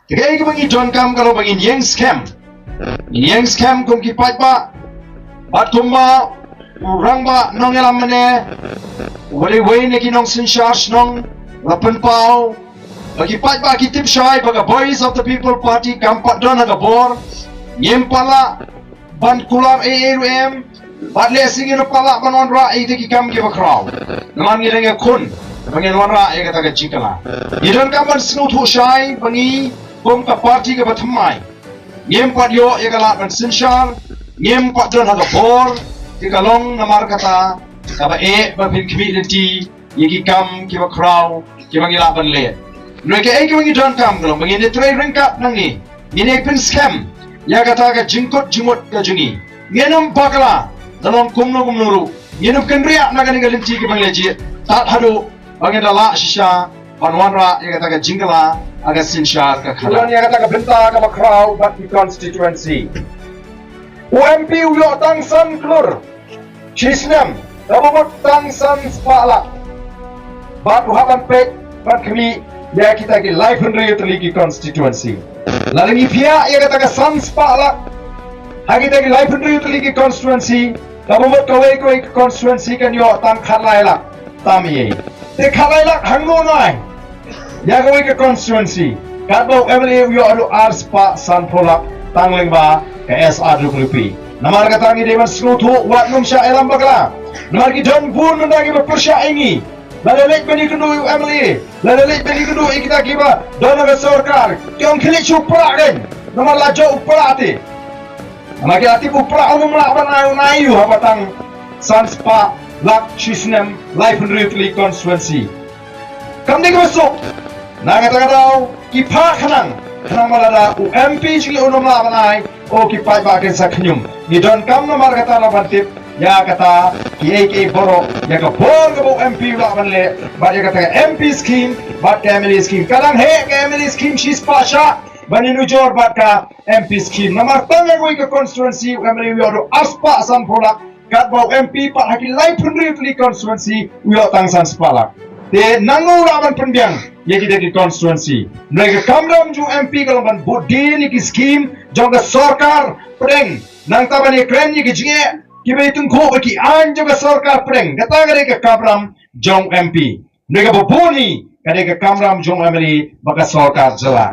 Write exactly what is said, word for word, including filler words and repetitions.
Te kaei kaba ngi donkam ka long ba ngin ïeng skhem. Ngin ïeng skhem kum ki paidbah bad kumba u rangbah nongïalam mynne, uwei uwei na ki nongsynshar shnong, la pynpaw ba ki paidbah ki tip shai ba ka Voice of the People Party kam pat don ha ka bor. Ngim pat lah ban kular ei ei ruh em. Bad lehse ngim pat lah ban wanrah ïa kita ki kam kiba khraw. Namar ngi dang ïakhun ba ngin wanrah ïa kata ka jingkylla. Ngi donkam ban sngewthuh shai ba ngi kum ka party kaba thymmai ngim pat ïoh ïa ka lad ban synshar, ngim pat don ha ka bor. Te ka long namar kata kaba eh ba phin khmih lynti ïa ki kam kiba khraw kiba ngi lah ban leh. Hynrei kaei kaba ngi donkam ka long ba ngin ïatrei ryngkat nangne, ngin ïa pynskhem ïa kata ka jingkut jingmut ka jong ngi. Ngin ym bakla, la long kumno kumno ruh ngin ym kynriah na kane ka lynti kaba ngi la jied tad haduh ba ngin da lah shisha ban wanrah ïa kata ka jingkylla ha ka synshar ka khadar. Ïa kata ka bynta kaba khraw bad ki constituency, u M P u ïoh tang san klur shi snem, kaba mut tang san spah lak. Bad u hap ban peit ban khmih ïa kita ki laiphew hynriew tylli ki constituency. Lada ngi phiah ïa kata ka san spah lak ha kita ki laiphew hynriew tylli ki constituency, kaba mut kawei kawei ka constituency kan ïoh tang khatlai lak tam ïa. Te khatlai lak hangno nai ïa kawei ka constituency, katba u M L A u ïoh haduh ar spah sanphew lak tang lyngba ka S R W P. Namar kata ngi dei ban sngewthuh wat nym shah ïalam bakla. Namar ki don bun mynta kiba pyrshah ïa ngi. Lada leit ban ïakynduh ïa u M L A, lada leit ban ïakynduh ïa kita kiba don ha ka sorkar, ki ong khie leit sha u Prah kein. Namar la jop u Prah te. Namar ki la tip u Prah um lah ban ai, un ai ïa u haba tang san spah lak shi snem, laiphew hynriew tylli constituency. Kam dei kaba suk. Na kata ka daw ki phah khnang, khnang ba lada u M P jong ngi un ym lah ban ai, o ki paidbah kin sa khñium. Ngi donkam namar kata la ban tip ïa kata kiei kiei baroh, ïa ka bor kaba u M P u lah ban leh, bad ïa kata ka M P scheme bad ka M L A scheme. Ka dang heh ka M L A scheme shi spah shah ban ïanujor bad ka M P scheme. Namar tang ïa kawei ka constituency u M L A u ïoh haduh ar spah sanphew lak, katba u M P pat ha ki laiphew hynriew tylli constituency u ïoh tang san spah lak. Te nangno u lah ban pynbiang ïa kita ki constituency? Hynrei ka kamram jong u M P ka long ban bud dien ïa ki scheme jong ka sorkar pdeng, nangta ban ïakren ïa ki jingeh kiba ïatyngkhuh bad ki aiñ jong ka sorkar pdeng. Kata ka dei ka kamram jong u M P. Hynrei kaba bun hi ka dei ka kamram jong u M L A bad ka sorkar jylla.